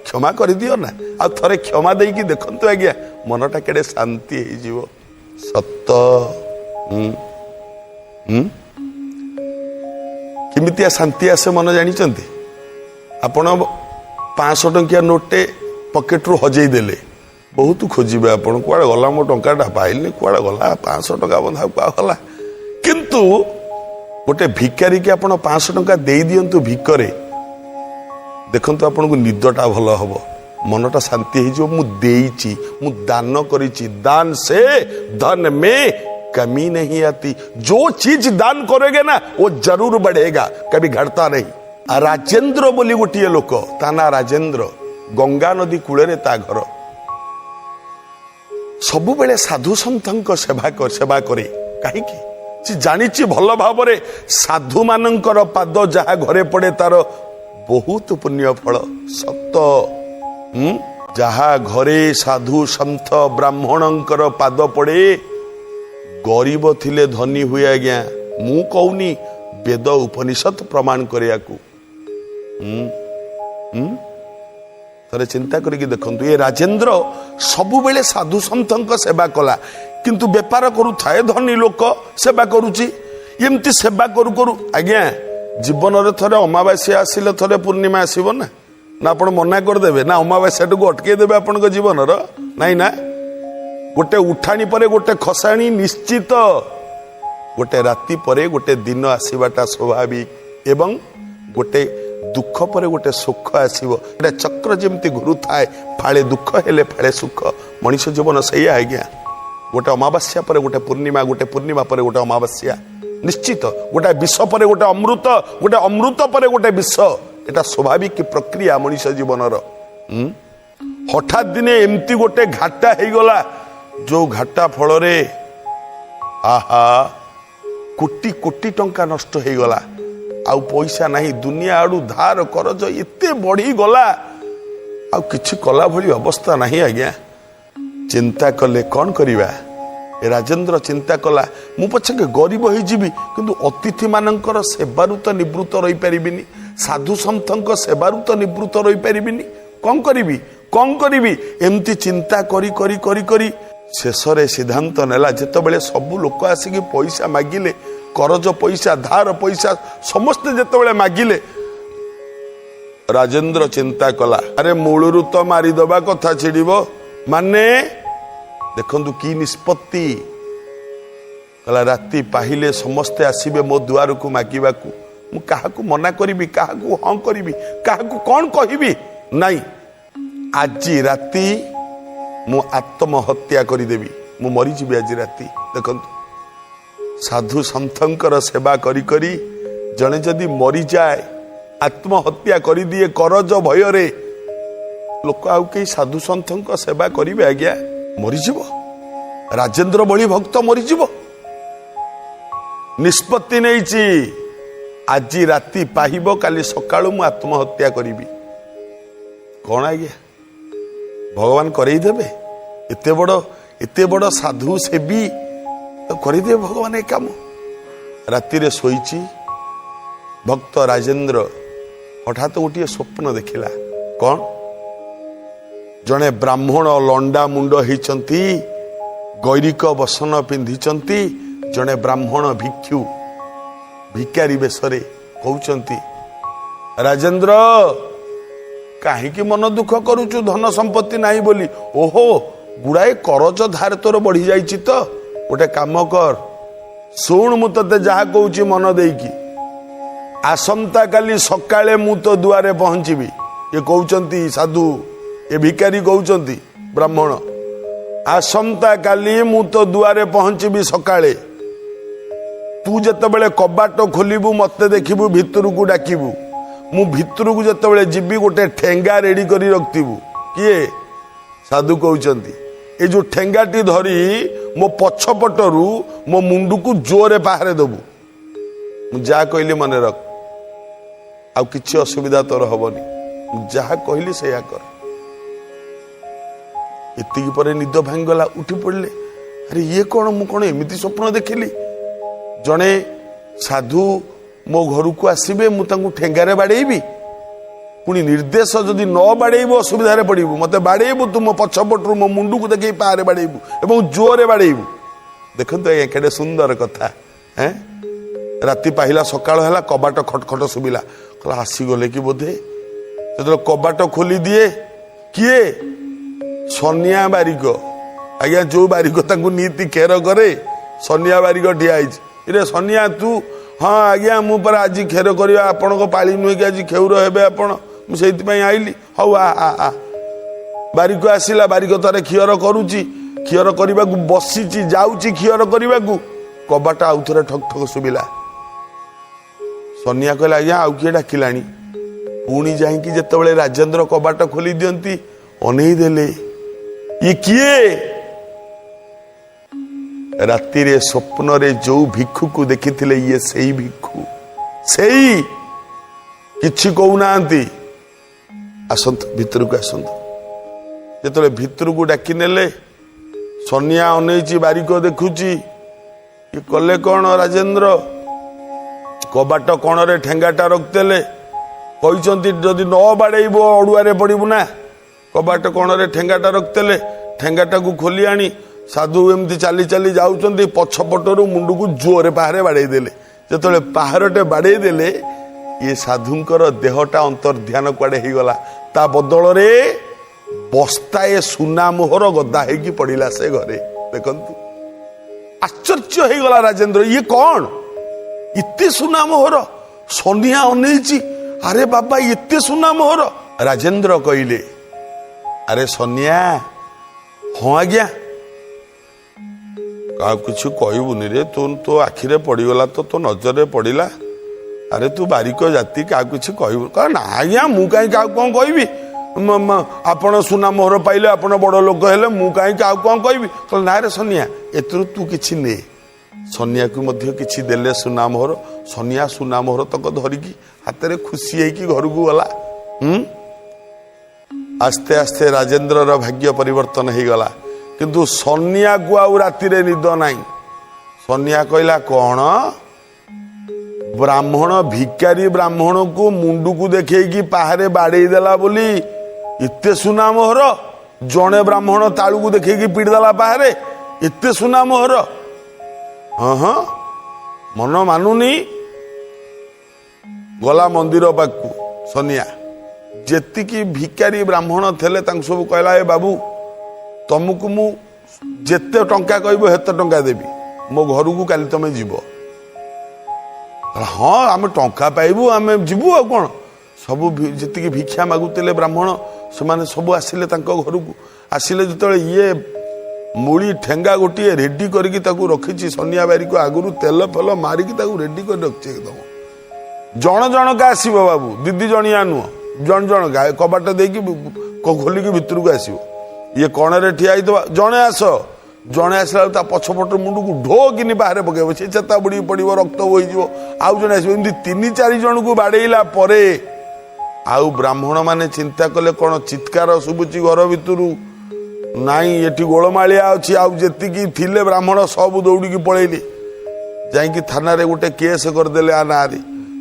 କ୍ଷମା କରିଦିଅ ନା। ଆଉ ଥରେ କ୍ଷମା ଦେଇକି ଦେଖନ୍ତୁ ଆଜ୍ଞା, ମନଟା କେଡ଼େ ଶାନ୍ତି ହେଇଯିବ। ସତ। କେମିତିଆ ଶାନ୍ତି ଆସେ ମନ ଜାଣିଛନ୍ତି? ଆପଣ 500 ଟଙ୍କିଆ ନୋଟଟେ ପକେଟରୁ ହଜେଇ ଦେଲେ, ବହୁତ ଖୋଜିବେ ଆପଣ, କୁଆଡ଼େ ଗଲା ମୋ ଟଙ୍କାଟା, ପାଇଲିନି, କୁଆଡ଼େ ଗଲା 500 ଟଙ୍କା ବନ୍ଧା, କୁଆଡ଼େ ଗଲା। କିନ୍ତୁ ଗୋଟେ ଭିକାରୀକି ଆପଣ 500 ଟଙ୍କା ଦେଇଦିଅନ୍ତୁ ଭିକରେ, ଦେଖନ୍ତୁ ଆପଣଙ୍କୁ ନିଦଟା ଭଲ ହବ, ମନଟା ଶାନ୍ତି ହେଇଯିବ। ମୁଁ ଦେଇଛି, ମୁଁ ଦାନ କରିଛି। दान से धन में कमी नहीं आती। जो चीज दान करोगे ना, वो जरूर बढ़ेगा, कभी घटता नहीं। ରାଜେନ୍ଦ୍ର ବୋଲି ଗୋଟିଏ ଲୋକ, ତା ନାଁ ରାଜେନ୍ଦ୍ର, ଗଙ୍ଗା ନଦୀ କୂଳରେ ତା ଘର। ସବୁବେଳେ ସାଧୁ ସନ୍ଥଙ୍କ ସେବା କରେ। କାହିଁକି? ସେ ଜାଣିଛି ଭଲ ଭାବରେ ସାଧୁମାନଙ୍କର ପାଦ ଯାହା ଘରେ ପଡ଼େ ତାର ବହୁତ ପୁଣ୍ୟ ଫଳ। ସତ। ଯାହା ଘରେ ସାଧୁ ସନ୍ଥ ବ୍ରାହ୍ମଣଙ୍କର ପାଦ ପଡ଼େ, ଗରିବ ଥିଲେ ଧନୀ ହୁଏ ଆଜ୍ଞା। ମୁଁ କହୁନି, ବେଦ ଉପନିଷଦ ପ୍ରମାଣ କରିବାକୁ। ହୁଁ ହୁଁ ଥରେ ଚିନ୍ତା କରିକି ଦେଖନ୍ତୁ। ଏ ରାଜେନ୍ଦ୍ର ସବୁବେଳେ ସାଧୁ ସନ୍ଥଙ୍କ ସେବା କଲା, କିନ୍ତୁ ବେପାର କରୁଥାଏ, ଧନୀ ଲୋକ, ସେବା କରୁଛି। ଏମିତି ସେବା କରୁ କରୁ ଆଜ୍ଞା, ଜୀବନରେ ଥରେ ଅମାବାସ୍ୟା ଆସିଲେ ଥରେ ପୂର୍ଣ୍ଣିମା ଆସିବ ନା? ନା ଆପଣ ମନା କରିଦେବେ, ନା ଅମାବାସ୍ୟାଟାକୁ ଅଟକେଇ ଦେବେ ଆପଣଙ୍କ ଜୀବନର? ନାଇଁ ନା, ଗୋଟେ ଉଠାଣି ପରେ ଗୋଟେ ଖସାଣି ନିଶ୍ଚିତ, ଗୋଟେ ରାତି ପରେ ଗୋଟେ ଦିନ ଆସିବାଟା ସ୍ୱାଭାବିକ ଏବଂ ଗୋଟେ ଦୁଃଖ ପରେ ଗୋଟେ ସୁଖ ଆସିବ। ଗୋଟେ ଚକ୍ର ଯେମିତି ଘୁରୁଥାଏ, ଫାଳେ ଦୁଃଖ ହେଲେ ଫାଳେ ସୁଖ। ମଣିଷ ଜୀବନ ସେଇଆ ଆଜ୍ଞା। ଗୋଟେ ଅମାବାସ୍ୟା ପରେ ଗୋଟେ ପୂର୍ଣ୍ଣିମା, ଗୋଟେ ପୂର୍ଣ୍ଣିମା ପରେ ଗୋଟେ ଅମାବାସ୍ୟା ନିଶ୍ଚିତ। ଗୋଟେ ବିଷ ପରେ ଗୋଟେ ଅମୃତ, ଗୋଟେ ଅମୃତ ପରେ ଗୋଟେ ବିଷ। ଏଟା ସ୍ୱାଭାବିକ ପ୍ରକ୍ରିୟା ମଣିଷ ଜୀବନର। ହଠାତ୍ ଦିନେ ଏମିତି ଗୋଟେ ଘାଟା ହେଇଗଲା, ଯୋଉ ଘାଟା ଫଳରେ ଆହା କୋଟି କୋଟି ଟଙ୍କା ନଷ୍ଟ ହେଇଗଲା। ଆଉ ପଇସା ନାହିଁ, ଦୁନିଆ ଆଡୁ ଧାର କରଜ ଏତେ ବଢିଗଲା, ଆଉ କିଛି କଲା ଭଳି ଅବସ୍ଥା ନାହିଁ ଆଜ୍ଞା। ଚିନ୍ତା କଲେ କ'ଣ କରିବା? ଏ ରାଜେନ୍ଦ୍ର ଚିନ୍ତା କଲା, ମୁଁ ପଛକେ ଗରିବ ହେଇଯିବି, କିନ୍ତୁ ଅତିଥିମାନଙ୍କର ସେବାରୁ ତ ନିବୃତ୍ତ ରହିପାରିବିନି, ସାଧୁ ସନ୍ଥଙ୍କ ସେବାରୁ ତ ନିବୃତ୍ତ ରହିପାରିବିନି। କ'ଣ କରିବି, କ'ଣ କରିବି? ଏମିତି ଚିନ୍ତା କରି କରି କରି କରି ଶେଷରେ ସିଦ୍ଧାନ୍ତ ନେଲା, ଯେତେବେଳେ ସବୁ ଲୋକ ଆସିକି ପଇସା ମାଗିଲେ, କରଜ ପଇସା, ଧାର ପଇସା, ସମସ୍ତେ ଯେତେବେଳେ ମାଗିଲେ, ରାଜେନ୍ଦ୍ର ଚିନ୍ତା କଲା, ଆରେ ମୂଳରୁ ତ ମାରିଦବା କଥା ଛିଡିବ। ମାନେ ଦେଖନ୍ତୁ କି ନିଷ୍ପତ୍ତି କଲା। ରାତି ପାହିଲେ ସମସ୍ତେ ଆସିବେ ମୋ ଦୁଆରକୁ ମାଗିବାକୁ। ମୁଁ କାହାକୁ ମନା କରିବି, କାହାକୁ ହଁ କରିବି, କାହାକୁ କ'ଣ କହିବି? ନାଇଁ, ଆଜି ରାତି ମୁଁ ଆତ୍ମହତ୍ୟା କରିଦେବି, ମୁଁ ମରିଯିବି ଆଜି ରାତି। ଦେଖନ୍ତୁ, ସାଧୁ ସନ୍ଥଙ୍କର ସେବା କରି କରି ଜଣେ ଯଦି ମରିଯାଏ, ଆତ୍ମହତ୍ୟା କରିଦିଏ କରଜ ଭୟରେ, ଲୋକ ଆଉ କେହି ସାଧୁ ସନ୍ଥଙ୍କ ସେବା କରିବେ ଆଜ୍ଞା? ମରିଯିବ, ରାଜେନ୍ଦ୍ର ଭଳି ଭକ୍ତ ମରିଯିବ। ନିଷ୍ପତ୍ତି ନେଇଛି, ଆଜି ରାତି ପାହିବ, କାଲି ସକାଳୁ ମୁଁ ଆତ୍ମହତ୍ୟା କରିବି। କଣ ଆଜ୍ଞା, ଭଗବାନ କରେଇ ଦେବେ? ଏତେ ବଡ଼ ସାଧୁ ସେବୀ କରିଦେବେ ଭଗବାନ ଏ କାମ? ରାତିରେ ଶୋଇଛି ଭକ୍ତ ରାଜେନ୍ଦ୍ର, ହଠାତ୍ ଗୋଟିଏ ସ୍ୱପ୍ନ ଦେଖିଲା। କଣ? ଜଣେ ବ୍ରାହ୍ମଣ ଲଣ୍ଡା ମୁଣ୍ଡ ହେଇଛନ୍ତି, ଗୈରିକ ବସନ ପିନ୍ଧିଛନ୍ତି, ଜଣେ ବ୍ରାହ୍ମଣ ଭିକ୍ଷୁ ଭିକାରୀ ବେଶରେ କହୁଛନ୍ତି, ରାଜେନ୍ଦ୍ର, କାହିଁକି ମନ ଦୁଃଖ କରୁଛୁ ଧନ ସମ୍ପତ୍ତି ନାହିଁ ବୋଲି? ଓହୋ, ଗୁଡ଼ାଏ କରଜ ଧାର ତୋର ବଢି ଯାଇଛି ତ? ଗୋଟେ କାମ କର, ଶୁଣ, ମୁଁ ତତେ ଯାହା କହୁଛି ମନ ଦେଇକି। ଆସନ୍ତାକାଲି ସକାଳେ ମୁଁ ତୋ ଦୁଆରେ ପହଞ୍ଚିବି। ଏ କହୁଛନ୍ତି ସାଧୁ, ଏ ଭିକାରୀ କହୁଛନ୍ତି ବ୍ରାହ୍ମଣ, ଆସନ୍ତାକାଲି ମୁଁ ତୋ ଦୁଆରେ ପହଞ୍ଚିବି ସକାଳେ। ତୁ ଯେତେବେଳେ କବାଟ ଖୋଲିବୁ, ମତେ ଦେଖିବୁ, ଭିତରକୁ ଡାକିବୁ। ମୁଁ ଭିତରକୁ ଯେତେବେଳେ ଯିବି, ଗୋଟେ ଠେଙ୍ଗା ରେଡି କରି ରଖିଥିବୁ। କିଏ? ସାଧୁ କହୁଛନ୍ତି, ଏ ଯୋଉ ଠେଙ୍ଗାଟି ଧରି ମୋ ପଛ ପଟରୁ ମୋ ମୁଣ୍ଡକୁ ଜୋରେ ପାହାରେ ଦବୁ। ମୁଁ ଯାହା କହିଲି ମନେ ରଖ, ଆଉ କିଛି ଅସୁବିଧା ତୋର ହବନି। ମୁଁ ଯାହା କହିଲି ସେଇଆ କର। ଏତିକି ପରେ ନିଦ ଭାଙ୍ଗିଗଲା, ଉଠି ପଡ଼ିଲେ। ଆରେ ଇଏ କଣ? ମୁଁ କଣ ଏମିତି ସ୍ୱପ୍ନ ଦେଖିଲି? ଜଣେ ସାଧୁ ମୋ ଘରକୁ ଆସିବେ, ମୁଁ ତାଙ୍କୁ ଠେଙ୍ଗାରେ ବାଡ଼େଇବି? ପୁଣି ନିର୍ଦ୍ଦେଶ, ଯଦି ନ ବାଡ଼େଇବୁ ଅସୁବିଧାରେ ପଡ଼ିବୁ। ମୋତେ ବାଡ଼େଇବୁ, ତୁ ମୋ ପଛପଟରୁ ମୋ ମୁଣ୍ଡକୁ ଦେଖେଇ ପାହାରେ ବାଡ଼େଇବୁ ଏବଂ ଜୋରରେ ବାଡ଼େଇବୁ। ଦେଖନ୍ତୁ ଆଜ୍ଞା, କେଡ଼େ ସୁନ୍ଦର କଥା। ଏଁ ରାତି ପାହିଲା, ସକାଳ ହେଲା, କବାଟ ଖଟ ଖଟ ଶୁଭିଲା। କହିଲା, ଆସିଗଲେ କି ବୋଧେ। ଯେତେବେଳେ କବାଟ ଖୋଲି ଦିଏ, କିଏ? ସନିଆ ବାରିକ ଆଜ୍ଞା। ଯୋଉ ବାରିକ ତାଙ୍କୁ ନୀତି ଖେର କରେ, ସନିଆ ବାରିକ ଠିଆ ହେଇଛି। ଇରେ ସନିଆ, ତୁ? ହଁ ଆଜ୍ଞା, ମୁଁ ପରା ଆଜି ଖେର କରିବା ଆପଣଙ୍କ ପାଳି ନୁହେଁ କି? ଆଜି ଖେଉର ହେବେ ଆପଣ, ମୁଁ ସେଇଥିପାଇଁ ଆଇଲି। ହଉ, ଆ ଆ ଆ। ବାରିକ ଆସିଲା। ବାରିକ ତାର ଖିଅର କରୁଛି, ଖିଅର କରିବାକୁ ବସିଛି, ଯାଉଛି ଖିଅର କରିବାକୁ, କବାଟ ଆଉ ଥରେ ଠକ୍ ଠକ୍ ଶୁଭିଲା। ସନିଆ କହିଲା, ଆଜ୍ଞା, ଆଉ କିଏ ଡାକିଲାଣି। ପୁଣି ଯାଇକି ଯେତେବେଳେ ରାଜେନ୍ଦ୍ର କବାଟ ଖୋଲି ଦିଅନ୍ତି, ଅନେଇ ଦେଲେ, ଇଏ କିଏ? ରାତିରେ ସ୍ୱପ୍ନରେ ଯୋଉ ଭିକ୍ଷୁକୁ ଦେଖିଥିଲେ, ଇଏ ସେଇ ଭିକ୍ଷୁ। ସେଇ କିଛି କହୁନାହାନ୍ତି। ଆସନ୍ତୁ, ଭିତରକୁ ଆସନ୍ତୁ। ଯେତେବେଳେ ଭିତରକୁ ଡାକି ନେଲେ, ସନିଆ ଅନେଇଛି, ବାରିକ ଦେଖୁଛି। ଇଏ କଲେ କଣ ରାଜେନ୍ଦ୍ର, କବାଟ କଣରେ ଠେଙ୍ଗାଟା ରଖିଦେଲେ। କହିଛନ୍ତି, ଯଦି ନ ବାଡ଼େଇବ ଅଡୁଆରେ ପଡ଼ିବୁ ନା। କବାଟ କଣରେ ଠେଙ୍ଗାଟା ରଖିଦେଲେ। ଠେଙ୍ଗାଟାକୁ ଖୋଲି ଆଣି ସାଧୁ ଏମିତି ଚାଲି ଚାଲି ଯାଉଛନ୍ତି, ପଛ ପଟରୁ ମୁଣ୍ଡକୁ ଜୋରରେ ପାହାରେ ବାଡ଼େଇ ଦେଲେ। ଯେତେବେଳେ ପାହାରଟେ ବାଡ଼େଇ ଦେଲେ, ଇଏ ସାଧୁଙ୍କର ଦେହଟା ଅନ୍ତର୍ଧ୍ୟାନ କୁଆଡ଼େ ହେଇଗଲା। ତା ବଦଳରେ ବସ୍ତାଏ ସୁନା ମୋହର ଗଦା ହେଇକି ପଡ଼ିଲା ସେ ଘରେ। ଦେଖନ୍ତୁ, ଆଶ୍ଚର୍ଯ୍ୟ ହେଇଗଲା ରାଜେନ୍ଦ୍ର, ଇଏ କଣ, ଏତେ ସୁନା ମୋହର? ସନିଆ ଅନେଇଛି, ଆରେ ବାବା, ଏତେ ସୁନା ମୋହର! ରାଜେନ୍ଦ୍ର କହିଲେ, ଆରେ ସନିଆ। ହଁ ଆଜ୍ଞା। କାହାକୁ କିଛି କହିବୁନି ରେ। ତୁ ତୋ ଆଖିରେ ପଡ଼ିଗଲା ତ, ତୋ ନଜରରେ ପଡ଼ିଲା। ଆରେ ତୁ ବାରିକ ଜାତି, କାହାକୁ କିଛି କହିବୁ? ନା ଆଜ୍ଞା, ମୁଁ କାହିଁ କାହାକୁ କଣ କହିବି? ଆପଣ ସୁନା ମୋହର ପାଇଲେ, ଆପଣ ବଡ଼ ଲୋକ ହେଲେ, ମୁଁ କାହିଁ କାହାକୁ କଣ କହିବି? କହିଲେ, ନା ରେ ସନିଆ, ଏଥିରୁ ତୁ କିଛି ନେ। ସନିଆକୁ ମଧ୍ୟ କିଛି ଦେଲେ ସୁନା ମୋହର। ସନିଆ ସୁନା ମୋହର ତକ ଧରିକି ହାତରେ ଖୁସି ହେଇକି ଘରକୁ ଗଲା। ଆସ୍ତେ ଆସ୍ତେ ରାଜେନ୍ଦ୍ରର ଭାଗ୍ୟ ପରିବର୍ତ୍ତନ ହେଇଗଲା, କିନ୍ତୁ ସନିଆକୁ ଆଉ ରାତିରେ ନିଦ ନାହିଁ। ସନିଆ କହିଲା, କଣ, ବ୍ରାହ୍ମଣ ଭିକାରୀ ବ୍ରାହ୍ମଣକୁ ମୁଣ୍ଡକୁ ଦେଖେଇକି ପାହାରେ ବାଡ଼େଇ ଦେଲା ବୋଲି ଏତେ ସୁନା ମୋହର? ଜଣେ ବ୍ରାହ୍ମଣ ତାଳୁକୁ ଦେଖେଇକି ପିଟି ଦେଲା ପାହାରେ, ଏତେ ସୁନା ମୋହର? ହଁ ହଁ, ମନ ମାନୁନି। ଗଲା ମନ୍ଦିର ପାଖକୁ ସନିଆ। ଯେତିକି ଭିକାରୀ ବ୍ରାହ୍ମଣ ଥିଲେ, ତାଙ୍କୁ ସବୁ କହିଲା, ଏ ବାବୁ, ତମକୁ ମୁଁ ଯେତେ ଟଙ୍କା କହିବ ସେତେ ଟଙ୍କା ଦେବି, ମୋ ଘରକୁ କାଲି ତମେ ଯିବ। ହଁ, ଆମେ ଟଙ୍କା ପାଇବୁ, ଆମେ ଯିବୁ, ଆଉ କ'ଣ। ସବୁ ଯେତିକି ଭିକ୍ଷା ମାଗୁଥିଲେ ବ୍ରାହ୍ମଣ, ସେମାନେ ସବୁ ଆସିଲେ ତାଙ୍କ ଘରକୁ। ଆସିଲେ ଯେତେବେଳେ, ଇଏ ମୁଳି ଠେଙ୍ଗା ଗୋଟିଏ ରେଡି କରିକି ତାକୁ ରଖିଛି। ସନିଆ ବାରିକୁ ଆଗରୁ ତେଲ ଫେଲ ମାରିକି ତାକୁ ରେଡି କରି ରଖିଛି ଏକଦମ। ଜଣ ଜଣକା ଆସିବ ବାବୁ, ଦିଦି ଜଣିଆ ନୁହଁ, ଜଣ ଜଣକା କବାଟ ଦେଇକି ଖୋଲିକି ଭିତରକୁ ଆସିବ। ଇଏ କଣରେ ଠିଆ ହେଇଥିବ। ଜଣେ ଆସ, ଜଣେ ଆସିଲା ବେଳକୁ ତା ପଛପଟ ମୁଣ୍ଡକୁ ଢୋ କିନି ବାହାରେ ପକେଇବ। ସେ ଚେତା ବୁଡ଼ିକି ପଡ଼ିବ, ରକ୍ତ ବୋହିଯିବ। ଆଉ ଜଣେ ଆସିବ। ଏମିତି ତିନି ଚାରି ଜଣକୁ ବାଡ଼େଇଲା ପରେ ଆଉ ବ୍ରାହ୍ମଣ ମାନେ ଚିନ୍ତା କଲେ, କ'ଣ ଚିତ୍କାର ଶୁଭୁଛି ଘର ଭିତରୁ? ନାଇଁ, ଏଠି ଗୋଳମାଳିଆ ଅଛି। ଆଉ ଯେତିକି ଥିଲେ ବ୍ରାହ୍ମଣ ସବୁ ଦୌଡ଼ିକି ପଳେଇଲେ। ଯାଇକି ଥାନାରେ ଗୋଟେ କେସ୍ କରିଦେଲେ ଆ ନାଁରେ।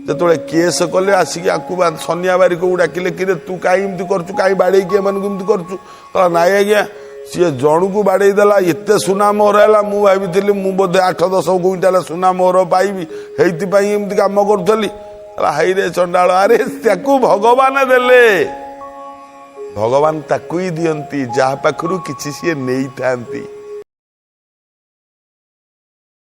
ଯେତେବେଳେ କେସ୍ କଲେ, ଆସିକି ଆକୁ ସନିଆ ବାରିକକୁ ଡାକିଲେ, କିରେ, ତୁ କାହିଁ ଏମିତି କରୁଛୁ? କାହିଁ ବାଡ଼େଇକି ଏମାନଙ୍କୁ ଏମିତି କରୁଛୁ? କହିଲା, ନାଇଁ ଆଜ୍ଞା, ସିଏ ଜଣକୁ ବାଡ଼େଇ ଦେଲା, ଏତେ ସୁନା ମୋହର ହେଲା। ମୁଁ ଭାବିଥିଲି ମୁଁ ବୋଧେ 8-10 କୁଇଣ୍ଟାଲ ସୁନା ମୋହର ପାଇବି, ହେଇଥିପାଇଁ ଏମିତି କାମ କରୁଥିଲି। କହିଲା, ହାଇରେ ଚଣ୍ଡାଳ, ଆରେ ତାକୁ ଭଗବାନ ଦେଲେ। ଭଗବାନ ତାକୁ ହିଁ ଦିଅନ୍ତି ଯାହା ପାଖରୁ କିଛି ସିଏ ନେଇଥାନ୍ତି।